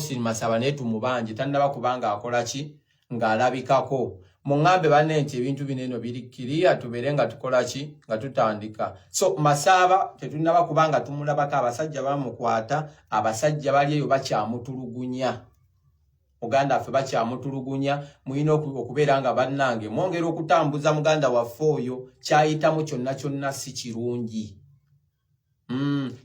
Faustin Masaba naye tumubanje, tannaba kubanga akola ki ng'alabikako. Muŋŋambe banne nti ebintu bino eno biri kiriya, tubeere nga tukola ki nga tutandika. So Masaaba tetunnaba kubanga tumulabako, abasajja bamukwata, abasajja bali eyo bakyamutulugunya. Muganda waffe bakyamutulugunya. Mulina okubeera nga bannange mwongera okutambuza muganda waffe oyo. Kyayitamu kyonna kyonna si kirungi.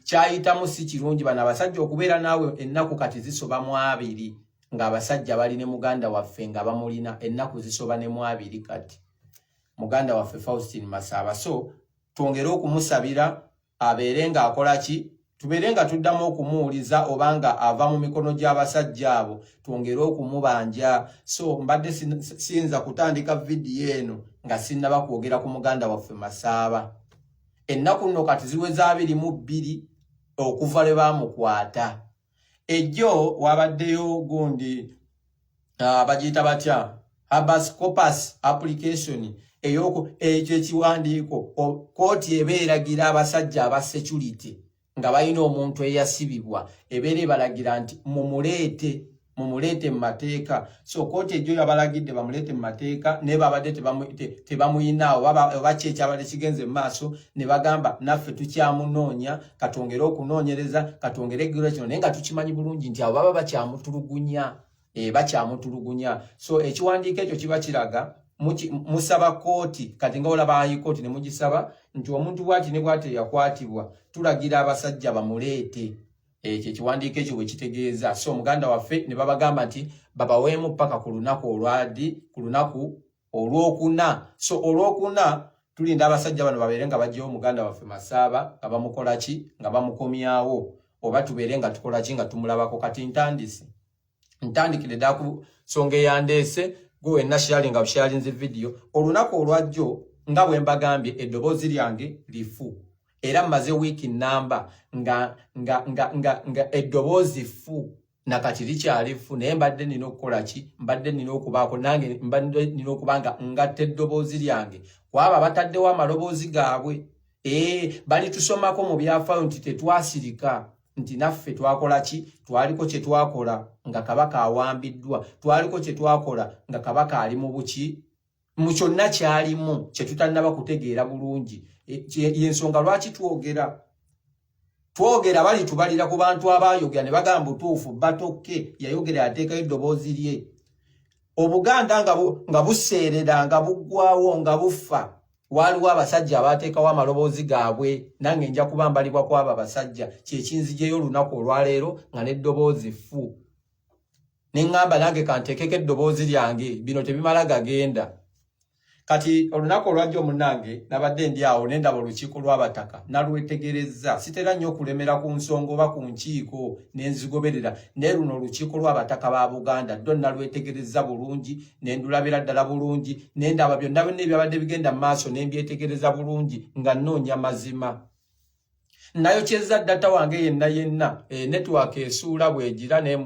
Kyayitamu si kirungi. Bano abasajja okubeera naawe ennaku kati zisoba mu 20 ng'abasajja bali ne muganda waffe, nga bamulina ennaku zisoba ne mu 20 kati, muganda waffe Faustin Masaaba. So twongere okumusabira abeere ng'akola ki, tubeere nga tuddamu okumuwuliza oba nga ava mu mikono gy'abasajja abo, twongere okumubanja. So mbadde siyinza kutandika vidiyo eno nga sinnaba kwogera ku muganda waffe Masaaba. Ennaku nno kati ziweza 22 okuva lwe baamukwata. Ejjo wabaddeyo gundi, bagiyita batya, habeas corpus application ey'oku ekyo ekiwandiiko kooti eba eragira abasajja aba security nga balina omuntu eyasibibwa, ebeera ebalagira nti mumuleete, mumuleete mu mateeka. So kooti ejjo yabalagidde bamuleete mu mateeka, naye babadde tebamuyinaawo oba ki ekyabadde kigenze mu maaso, ne bagamba naffe tukyamunoonya, katwongere okunoonyereza, katwongere eggiro kino, naye nga tukimanyi bulungi nti abo baba bakyamutulugunya, bakyamutulugunya. So ekiwandiiko ekyo kiba kiraga musaba kooti kati nga olaba high court ne mugisaba nti omuntu bwati ne bwati yakwatibwa, tulagira abasajja bamuleete. Ekyo ekiwandiiko ekyo bwe kitegeeza. So muganda waffe ne babagamba nti babaweemu paka ku lunaku olwadi, ku lunaku olwokuna. So olwokuna tulinda abasajja bano babeere nga bajjawo muganda waffe Masaaba, nga bamukola ki, nga bamukomyawo, oba tubeere nga tukola ki, nga tumulabako. Kati ntandise, ntandikire ddala ku nsonga eyandeese. Gwe wenna sharinga, busharinze vidiyo. Olunaku olwajjo nga bwe mbagambye, eddoboozi lyange lifu, era mmaze wiiki namba nga nga nga nga nga eddoboozi fu, nakati likyali fu. Naye mbadde nina okukola ki? Mbadde nina okubaako nange, mbadde nina okuba nga ngatta eddoboozi lyange kwabo abataddewo amaloboozi gaabwe. Ee, balitusomako mu byafaayo nti tetwasirika, nti naffe twakola ki, twaliko kye twakola nga kabaka awambiddwa, twaliko kye twakola nga kabaka ali mu buki, mu kyonna kyalimu kye tutannaba kutegeera bulungi. Yensonga lwaki twogera, twogera. Bali tubalira ku bantu abayogera ne bagamba butuufu batokke yayogera, yateekayo eddoboozi lye. Obuganda nga buseerera, nga buggwawo, nga bufa, waliwo abasajja abateekawo amaloboozi gaabwe. Nange nja kuba mbalibwa kwabo abasajja. Kyekinzijeyo olunaku olwaleero nga n'eddoboozi ffu, ne ŋŋamba nange kanteekeko eddoboozi lyange, bino tebimala gagenda. Kati olunaku olwajja, omunange, nabadde ndi awo ne ndaba olukiiko lw'abataka, nalwetegerezza. Sitera nnyo okulemera ku nsonga oba ku nkiiko ne nzigoberera, naye luno olukiiko lw'abataka ba Buganda ddo nalwetegerezza bulungi, ne ndulabira ddala bulungi, ne ndaba byonna byonna ebyabadde bigenda mu maaso, ne mbyetegereza bulungi nga nnoonya mazima. Nayokyeza data wange yenna yenna, network esuula bwegira, naye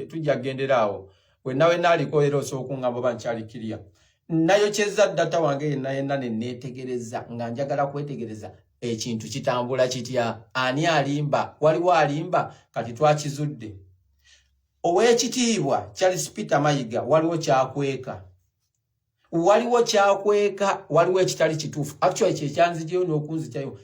tujja gendera awo wenna wenna aliko, era osobola okuŋŋamba oba nkyali kirya. Nayokyeza data wange yenna yenna ne neetegereza nga njagala kwetegereza ekintu kitambula kitya, ani alimba, waliwo alimba. Kati twakizudde, Oweekitiibwa Charles Peter Mayiga waliwo kyakweka, waliwo kyakweka, waliwo ekitali kituufu. Actually kyekyanzigyeyo n'okunzigyayo,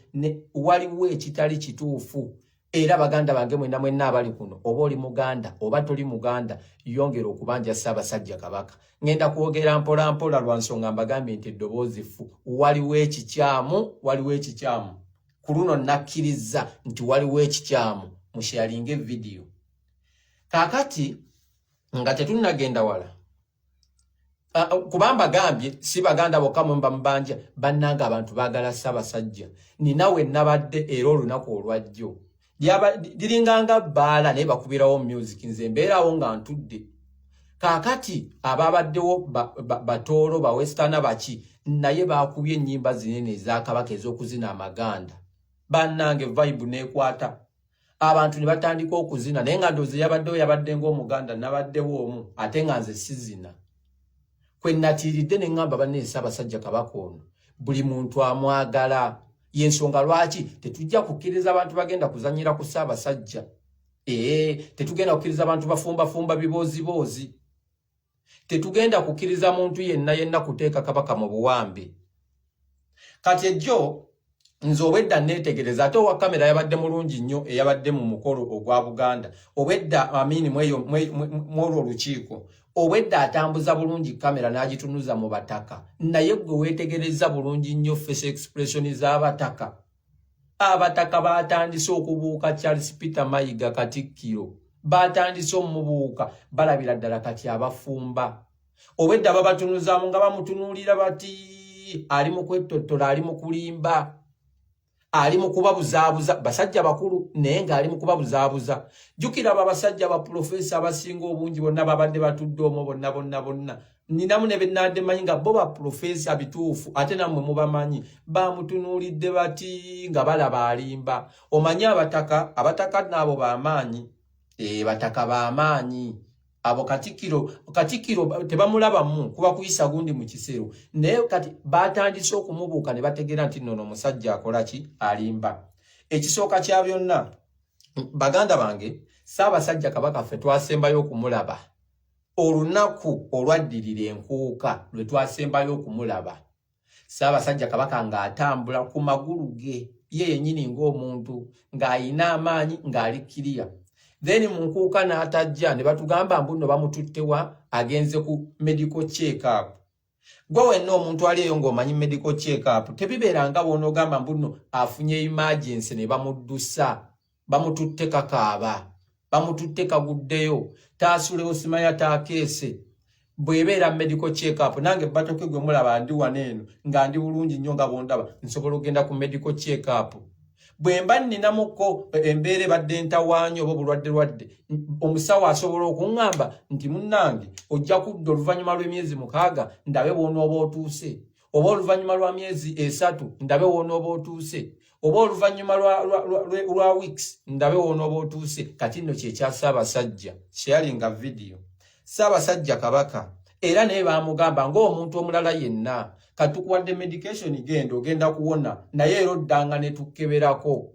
waliwo ekitali kituufu. Era baganda bange mwenna mwenna abali kuno, oba oli muganda oba toli muganda, yongera okubanja Ssaabasajja Kabaka. Ngenda kwogera mpola mpola lwa nsonga mbagambye nti eddoboozi ffu. Waliwo ekikyamu, waliwo ekikyamu. Ku luno nakkiriza nti waliwo ekikyamu. Musharinga evidiyo. Kaakati nga tetunnagenda wala, kubamba gambye si baganda bokka mwe mubanja, bannanga abantu baagala Ssaabasajja. Ninawe nabadde era olunaku olwajjo liringanga bbaala, naye bakubirawo music, nze mbeerawo nga ntudde. Kaakati ababaddewo batoolo bawestana baki, naye bakubye ennyimba zinene ezakabaka ez'okuzina amaganda. Bannange, vibe nekwata, abantu ne batandika okuzina, naye nga ndowooza yabaddewo yabadde ng'omuganda nabaddewo omu, ate nga nze sizina. Kwe natiiridde ne ŋŋamba, banne, Ssaabasajja Kabaka ono buli muntu amwagala, yensonga lwaki tetujja kukkiriza abantu bagenda kuzanyira ku Ssaabasajja. Ee, tetugenda kukkiriza bantu bafumbafumba bibooziboozi. Tetugenda kukkiriza muntu yenna yenna kuteeka Kabaka mu buwambe. Kati ejjo nze obwedda neetegereza, ate owa kamera yabadde mulungi nnyo eyabadde mu mukolo ogwa Buganda obwedda, amini mwolwo olukiiko, obwedda atambuza bulungi kamera n'agitunuza mu bataka. Naye gwe weetegereza bulungi nnyo face expression z'abataka. Abataka batandise okubuuka Charles Peter Mayiga Katikkiro, batandise omubuuka, balabira ddala kati abafumba. Obwedda babatunuzaamu nga bamutunuulira bati ali mu kwettottola, ali mu kulimba, ali mu kubabuzaabuza. Basajja bakulu, naye ng'ali mu kubabuzaabuza. Jjukira abo abasajja baprofesa abasinga obungi bonna babadde batudde omwo bonna bonna bonna, ninamu ne bennadde manyi nga bo baprofesa bituufu, ate nammwe mubamanyi, bamutunuulidde bati nga balaba alimba. Omanyi abataka, abataka naabo bamaanyi. E, bataka bamaanyi abo. Katikkiro, Katikkiro tebamulabamu kuba kuyisa gundi mu kisero, naye kati batandise okumubuuka ne bategeera nti nnono omusajja akola ki? Alimba. Ekisooka kya byonna, baganda bange, Ssaabasajja Kabaka ffe twasembayo okumulaba olunaku olwaddirira enkuuka lwe twasembayo okumulaba Ssaabasajja Kabaka ng'atambula ku magulu ge ye yennyini ng'omuntu, ng'ayina amaanyi, ng'ali kiriya. Then mu nkuuka n'atajja, ne batugamba mbu nno bamututtewa, agenze ku medical check up. Gwe wenna omuntu ali eyo ng'omanyi medical check up tebibeera nga bw'onoogamba mbu nno afunye emergency ne bamuddusa, bamututte kakaaba, bamututte kaguddeyo, taasulewo, simanya taakeese. Bw'ebeera medical check up, nange batoke gwe mulaba ndi wano eno nga ndi bulungi nnyo nga bwondaba, nsobola okugenda ku medical check up bwe mba nninamuko embeera ebadde ntawaanya oba obulwadde lwadde. Omusawo asobola okuŋŋamba nti munnange, ojja kudda oluvannyuma lw'emyezi 6 ndabe bw'onooba otuuse, oba oluvannyuma lwa myezi 3 ndabe w'onooba otuuse, oba oluvannyuma lwa weeks ndabe w'onooba otuuse. Kati nno kyekya Ssaabasajja sharinga video. Ssaabasajja Kabaka era naye baamugamba ng'omuntu omulala yenna, katukuwadde medication, genda, ogenda kuwona, naye era oddanga ne tukkeberako.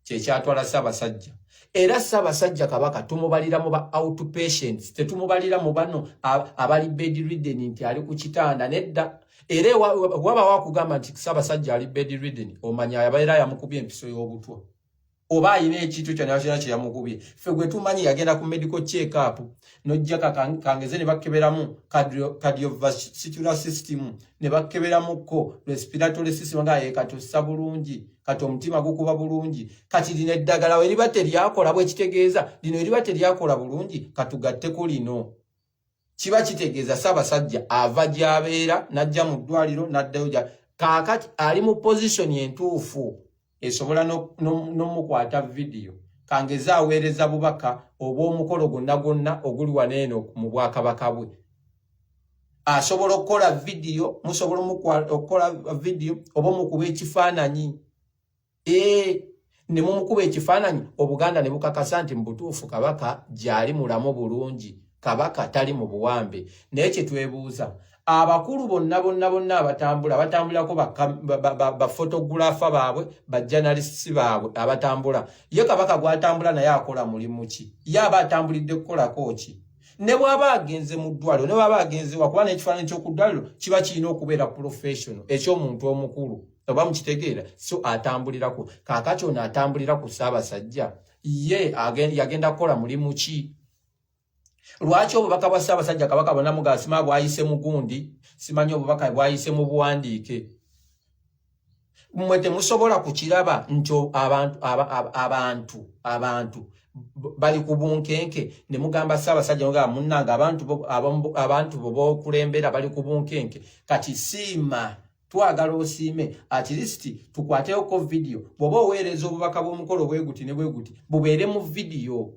Kyekyatwala Ssaabasajja. Era Ssaabasajja Kabaka tumubalira mu ba outpatients, tetumubalira mu bano abali bedridden nti ali ku kitanda, nedda. Era wabawo akugamba nti Ssaabasajja ali bedridden, omanya abaera yamukubye empiso y'obutwa oba ayina ekintu kyonna kyonna kye yamukubye. Ffe gwe tumanyi yagenda ku medical check up, nojja kangeze ne bakeberamu cardiovascular system, ne bakeberamuko respiratory system, nga ye kati ossa bulungi, kati omutima gukuba bulungi. Kati lino eddagala we liba teryakola, bwekitegeeza lino eriba teryakola bulungi, katugatteko lino. Kiba kitegeeza Ssaabasajja ava gy'abeera n'ajja mu ddwaliro n'addayo. Kaakati ali mu position entuufu esobola n'omukwata vidiyo, kangeze aweereza bubaka obw'omukolo gwonna gwonna oguli wano eno mu bwakabaka bwe. Asobola okukola vidiyo, musobola okukola vidiyo oba omukuba ekifaananyi, ee, ne mumukuba ekifaananyi, Obuganda ne bukakasa nti mu butuufu Kabaka gy'ali mulamu bulungi, Kabaka tali mu buwambe. Naye kye twebuuza, abakulu bonna bonna bonna abatambula, batambulako baphotographer baabwe, bajournalists baabwe abatambula. Ye Kabaka gw'atambula naye akola mulimu ki? Ye aba atambulidde kukolako ki? Ne bw'aba agenze mu ddwaliro, ne bw'aba agenze wakuba n'ekifaananyi ky'oku ddwaliro kiba kirina okubeera professional, eky'omuntu omukulu, oba mukitegeera? So atambulirako. Kaakati ono atambulira ku Ssaabasajja, ye yagenda kukola mulimu ki? Lwaki obubaka bwa Ssaabasajja Kabaka bonna mugasima bwayise mu gundi, simanyi obubaka bwayise mu buwandiike? Mmwe temusobola kukiraba nti abantu bali ku bunkenke, ne mugamba Ssaabasajja, mugamba munnange, abantu bo b'okulembera bali ku bunkenke, kati siima, twagala osiime, at least tukwateyoko vidiyo. Bw'oba oweereza obubaka bw'omukolo bwe guti ne bwe guti, bubeere mu vidiyo.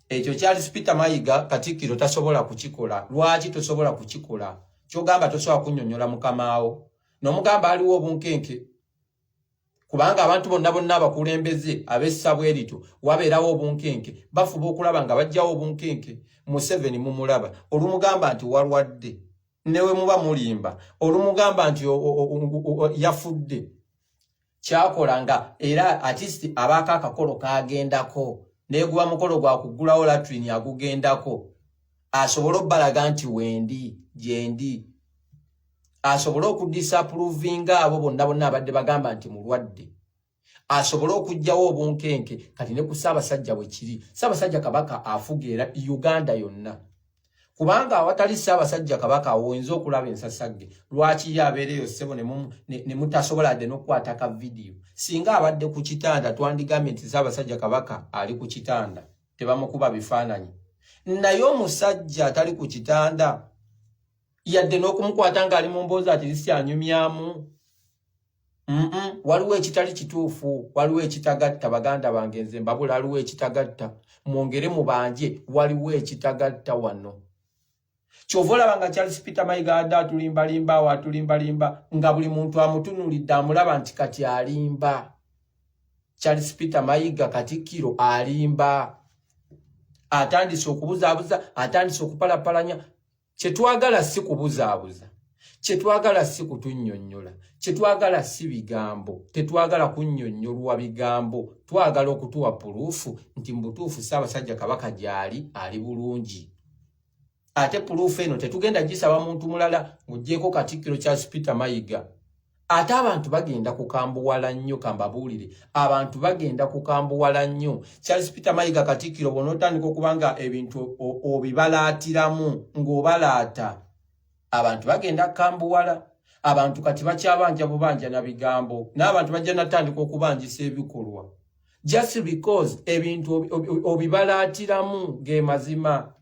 Ekyo Charles Peter Mayiga Katikkiro tasobola kukikola. Lwaki tosobola kukikola? Kyogamba tosobola kunnyonnyola mukamaawo n'omugamba aliwo obunkenke, kubanga abantu bonna bonna abakulembeze ab'essa bwe lityo wabeerawo obunkenke, bafuba okulaba nga bajjawo obunkenke. Museveni mumulaba, olumugamba nti walwadde, newe muba mulimba, olumugamba nti yafudde, kyakola nga era at least abaako akakolo kagendako. Naye guba mukolo gwa kuggulawo latrini agugendako asobole obbalaga nti wendi gyendi, asobole okudisapprovinga abo bonna bonna abadde bagamba nti mulwadde, asobole okuggyawo obunkenke. Kati ne ku Ssaabasajja bwe kiri. Ssaabasajja Kabaka afuga era Uganda yonna, kubanga awatali Ssaabasajja Kabaka oyinza okulaba ensasagge. Lwaki ye abeereyo, ssebo, ne mutasobola dde n'okukwata ka vidiyo? Singa abadde ku kitanda, twandigambye nti Ssaabasajja Kabaka ali ku kitanda, tebamukuba bifaananyi. Naye omusajja atali ku kitanda, yadde n'okumukwata ng'ali mu mboozi, at least anyumyamu. Waliwo ekitali kituufu, waliwo ekitagatta. Baganda bange, nze mbabula, waliwo ekitagatta. Mwongere mubanje, waliwo ekitagatta wano. Kyova olaba nga Charles Peter Mayiga adde atulimbalimba awo, atulimbalimba nga buli muntu amutunuulidde amulaba nti kati alimba. Charles Peter Mayiga Katikkiro alimba, atandise okubuzaabuza, atandise okupalapalanya. Kyetwagala si kubuzaabuza, kyetwagala si kutunnyonnyola, kyetwagala si bigambo, tetwagala kunnyonnyolwa bigambo. Twagala okutuwa proof nti mu butuufu Ssaabasajja Kabaka gy'ali, ali bulungi. Ate proof eno tetugenda gisaba muntu mulala ng'oggyeko Katikkiro Charles Peter Mayiga. Ate abantu bagenda kukambuwala nnyo, kambabuulire, abantu bagenda kukambuwala nnyo. Charles Peter Mayiga Katikkiro, bw'onootandika okuba nga ebintu obibalaatiramu ng'obalaata, abantu bagenda kukambuwala. Abantu kati bakyabanja bubanja na bigambo, n'abantu bajja natandika okubanjisa ebikolwa just because ebintu obibalaatiramu. Ge mazima,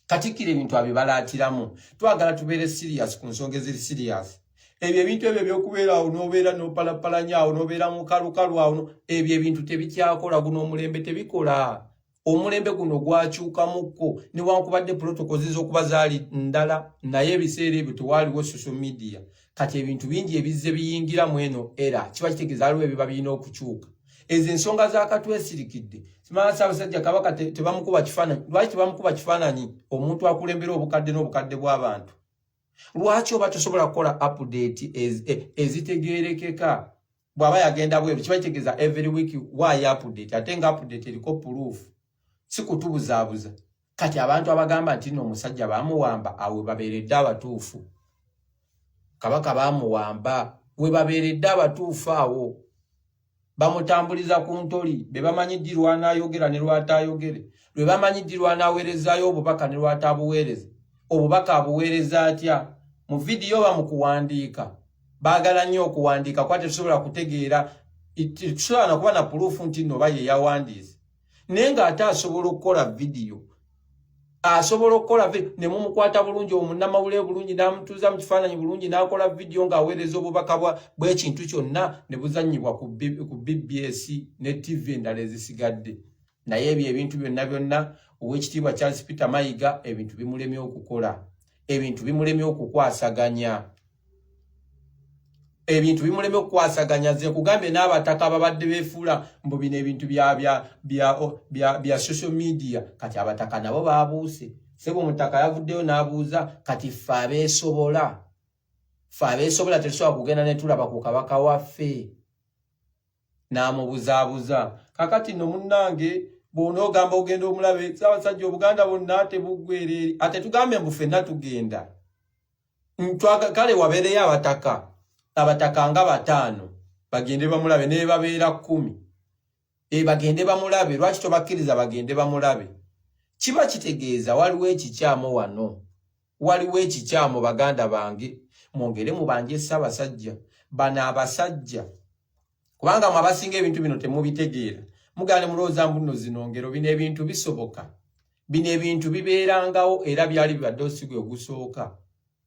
Katikkiro ebintu abibalaatiramu. Twagala tubeere serious ku nsonga eziri serious. Ebyo ebintu ebyo ebyokubeera awo n'obeera n'opalapalanya awo n'obeera mu kalukalu awo, ebyo ebintu tebikyakola. Guno omulembe tebikola, omulembe guno gwakyukamukko. Newankubadde protocol z'okuba zaali ndala, naye ebiseera ebyo tewaaliwo social media. Kati ebintu bingi ebizze biyingiramu eno era kiba kitegeeza waliwo ebiba birina okukyuka. Ezo ensonga zakatwesirikidde. Simanya Ssaabasajja Kabaka tebamukuba kifaananyi. Lwaki tebamukuba kifaananyi, omuntu akulembera obukadde n'obukadde bw'abantu? Lwaki oba tosobola kukola update ezitegeerekeka? Bw'aba yagenda bweru, kiba kitegeeza every week waayo update, ate nga update eriko proof, si kutubuzaabuza. Kati abantu abagamba nti nno omusajja baamuwamba, awo babeeredde abatuufu. Kabaka baamuwamba, we babeeredde abatuufu awo. Bamutambuliza ku ntoli, be bamanyi ddi lwanaayogera ne lwataayogere, lwe bamanyi ddi lwanaaweerezaayo obubaka ne lwataabuweereza. Obubaka abuweereza atya? Mu vidiyo oba mu kuwandiika? Baagala nnyo okuwandiika, kuba tetusobola kutegeera, tetusobola nakuba na proof nti nno oba ye yawandiise. Naye ng'ate asobola okukola vidiyo, asobola okukola ne mumukwata bulungi omunnamawulire bulungi, n'amutuuza mu kifaananyi bulungi, n'akola vidiyo ng'aweereza obubaka bw'ekintu kyonna, ne buzannyibwa ku BBS ne TV endala ezisigadde. Naye ebyo ebintu byonna byonna, Oweekitiibwa Charles Peter Mayiga ebintu bimulemye okukola, ebintu bimulemye okukwasaganya, ebintu bimulemye okukwasaganya. Ze nkugambye, n'abataka ababadde beefuula mbu bino ebintu bya bya bya bya bya social media, kati abataka nabo baabuuse. Sebo omutaka yavuddeyo n'abuuza, kati ffe abeesobola, ffe abeesobola tetusobola kugenda ne tulaba ku kabaka waffe? N'amubuzaabuza. Kakati nno munnange, bw'onoogamba ogenda omulabe Ssaabasajja, Obuganda bwonna tebuggwera eri. Ate tugambe mbu ffenna tugenda? Kale wabeereyo abataka, abataka nga 5 bagende bamulabe, ne babeera 10, bagende bamulabe. Lwaki tobakkiriza bagende bamulabe? Kiba kitegeeza waliwo ekikyamu wano, waliwo ekikyamu. Baganda bange, mwongere mubanje Ssaabasajja. Bano abasajja, kubanga mwe abasinga ebintu bino temubitegeera, mugane mulowooza mbu nno zino ngero. Bino ebintu bisoboka, bino ebintu bibeerangawo, era byali bibadde osigwe ogusooka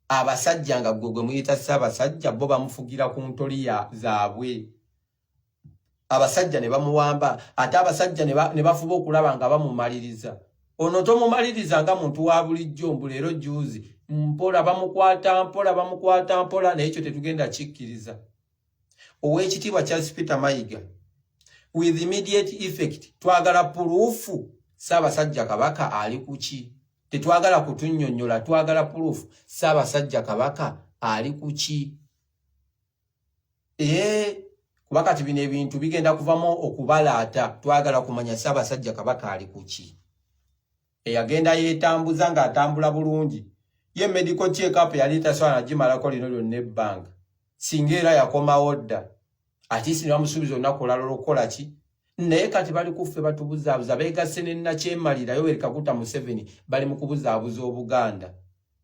abasajja nga gwe gwe muyita Ssaabasajja, bo bamufugira ku ntoli zaabwe. Abasajja ne bamuwamba, ate abasajja ne bafuba okulaba nga bamumaliriza. Ono tomumaliriza nga muntu wa bulijjo, mbu leero juzi. Mpola bamukwata, mpola bamukwata, mpola. Naye ekyo tetugenda kikkiriza. Oweekitiibwa Charles Peter Mayiga, with immediate effect, twagala proof Ssaabasajja Kabaka ali kuki. Tetwagala kutunnyonnyola, twagala proof Ssaabasajja Kabaka ali kuki. Ee, Kuba kati bino ebintu bigenda kuvamu okubalaata. Twagala kumanya Ssaabasajja Kabaka ali ku ki. Eyagenda yeetambuza ng'atambula bulungi, ye medical check up yali tasobola nagimalako lino lyonna ebbanga, singa era yakomawo dda, ate si ne bamusuubiza olunaku olala olw'okukola ki. Naye kati bali kuffe batubuzaabuza, beegasse ne Nakyemalira Yoweri Kaguta Museveni, bali mu kubuzaabuza Obuganda.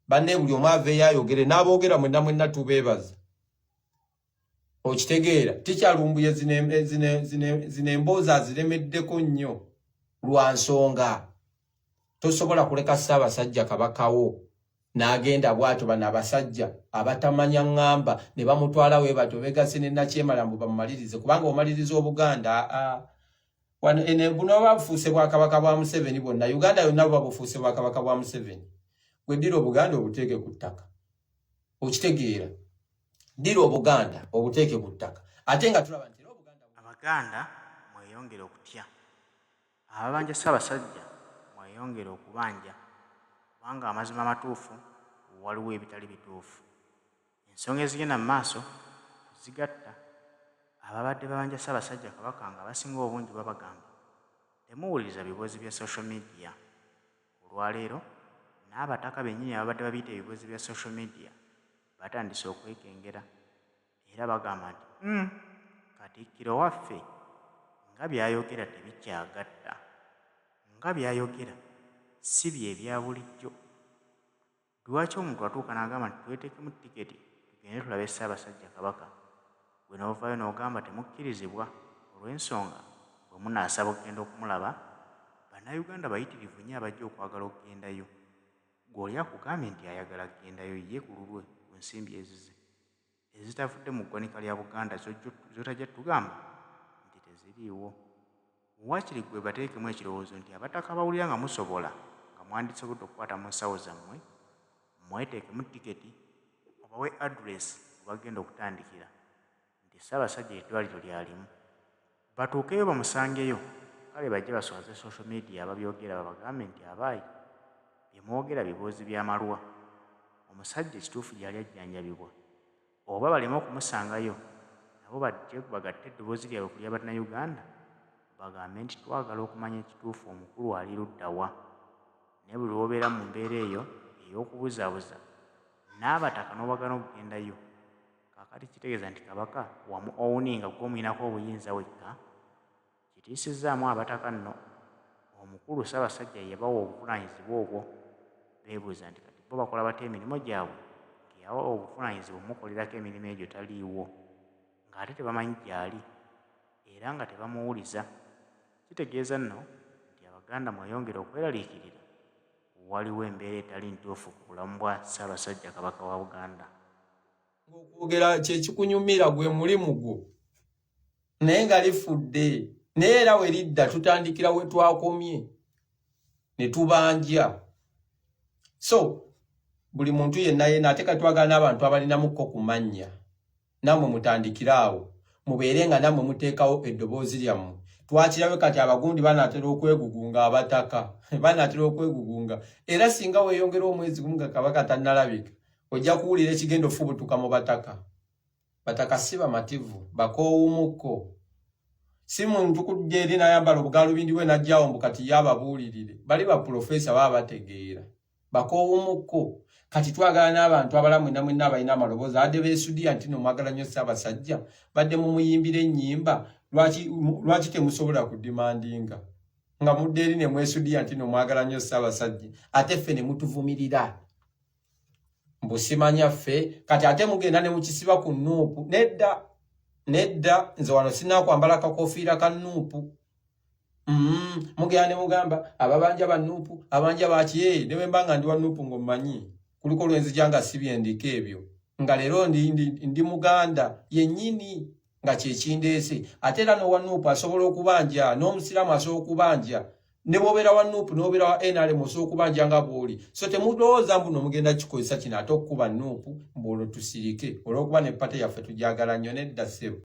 Banne, buli omu aveeyo ayogere n'aboogera, mwenna mwenna tubeebaza. Okitegeera, tikyalumbuye zino emboozi aziremeddeko nnyo lwa nsonga tosobola kuleka Ssaabasajja Kabakawo n'agenda bw'atyo. Bano abasajja abatamanya ŋŋamba ne bamutwala we batyo, begasse ne Nakyemala mbu bamumalirize, kubanga omaliriza Obuganda. Wano ene buno buba bufuuse bwakabaka bwa Museveni bwonna. Uganda yonna buba bufuuse bwakabaka bwa Museveni. Gwe ddira Obuganda obuteeke ku ttaka. Okitegeera, ddira Obuganda obuteeke ku ttaka, ate nga tulaba nti era Obuganda Abaganda mweyongere okutya, ababanja Ssaabasajja mweyongere okubanja, kubanga amazima amatuufu waliwo ebitali bituufu. Ensonga ezigenda mu maaso zigatta ababadde babanja Ssaabasajja Kabaka, nga abasinga obungi babagamba temuwuliriza biboozi bya social media. Olwaleero n'abataka bennyini ababadde babiyita ebiboozi bya social media batandise okwekengera, era bagamba nti Katikkiro waffe nga by'ayogera tebikyagatta, nga by'ayogera si bye bya bulijjo. Lwaki omuntu atuuka n'agamba nti tweteekemu tiketi tugende tulabe Ssaabasajja Kabaka, gwe n'ovaayo n'ogamba temukkirizibwa, olw'ensonga bwe munaasaba okugenda okumulaba Bannayuganda bayitirivu nnyo abajja okwagala okugendayo. Ggwe oli akugambye nti ayagala kugendayo ye ku lulwe ku nsimbi ezize ezitavudde mu ggwanika lya Buganda z'otajja tugamba nti teziriiwo. Waakiri ggwe bateekemu ekirowoozo nti abataka abawulira nga musobola, nga mwandisobodde okukwata mu nsawo zammwe mweteekemu tiketi, obawe address we bagenda okutandikira nti Ssaabasajja eddwaliro lyalimu, batuukeyo bamusangeyo. Kale bajje baswaze social media ababyogera, babagambe nti abaayi bye mwogera biboozi by'amalwa, omusajja ekituufu gy'ali ajjanjabibwa, oba baleme okumusangayo, nabo bajje bagatte eddoboozi lyabwe ku lya Bannayuganda bagambe nti twagala okumanya ekituufu, omukulu ali ludda wa. Naye buli lw'obeera mu mbeera eyo ey'okubuzaabuza n'abataka n'obagaana okugendayo, kaakati kitegeeza nti Kabaka wamu owuninga ggwe omuyinako obuyinza wekka. Kitiisizzaamu abataka nno. Omukulu Ssaabasajja ye yabawa obuvunaanyizibwa obwo. Beebuuza nti kati bo bakola batya emirimu gyabwe ng'eyabawa obuvunaanyizibwa omukolerako emirimu egyo taliiwo, ng'ate tebamanyi gy'ali era nga tebamuwuliza. Kitegeeza nno nti Abaganda mweyongere okweraliikirira, waliwo embeera etali ntuufu ku bulamu bwa Ssaabasajja Kabaka wa Buganda. Ng'okwogera kyekikunyumira gwe mulimu gwo, naye nga lifudde. Naye era we lidda tutandikira we twakomye ne tubanja. So buli muntu yenna yenna, ate katwagala n'abantu abalinamukko ku mannya, nammwe mutandikire awo, mubeere nga nammwe muteekawo eddoboozi lyammwe. Twakirabe kati abagundi banaatera okwegugunga, abataka banaatera okwegugunga. Era singa weeyongera omwezi gumu nga Kabaka tannalabika, ojja kuwulira ekigenda ofubutuka mu bataka. Bataka si bamativu, bakoowumukko. Si muntu kujja eri n'ayambala obugaalubindi bwe n'ajjawo mbu kati ye ababuulirire. Bali baprofesa baba bategeera, bakoowumukko. Kati twagala n'abantu abala mwenna mwenna abalina amaloboozi, adde beesudiya nti no mwagala nnyo Ssaabasajja, badde mumuyimbira ennyimba. Lwaki temusobola kudemandinga nga mudde eri ne mwesudiya nti no mwagala nnyo Ssaabasajja, ate ffe ne mutuvumirira mbu simanya ffe? Kati ate mugenda ne mukisiba ku NUP. Nedda, nedda, nze wano sinakwambala kakofiira ka NUP. Mugenda ne mugamba ababanja ba NUP, abanja baki. Ne bwe mba nga ndi wa NUP, ng'ommanyi kuliko lwenzija nga si byendiko ebyo, nga leero ndi Muganda yennyini nga kyekindeese. Ate era n'owa NUP asobola okubanja, n'omusiraamu asobola okubanja, ne bw'obeera wa NUP n'obeera wa NRM osobola okubanja nga bw'oli. So temulowooza mbu nomugenda kikozesa kino ate okukuba NUP mbu olwo tusirike olw'okuba ne party yaffe tujagala nnyo. Nedda ssebo.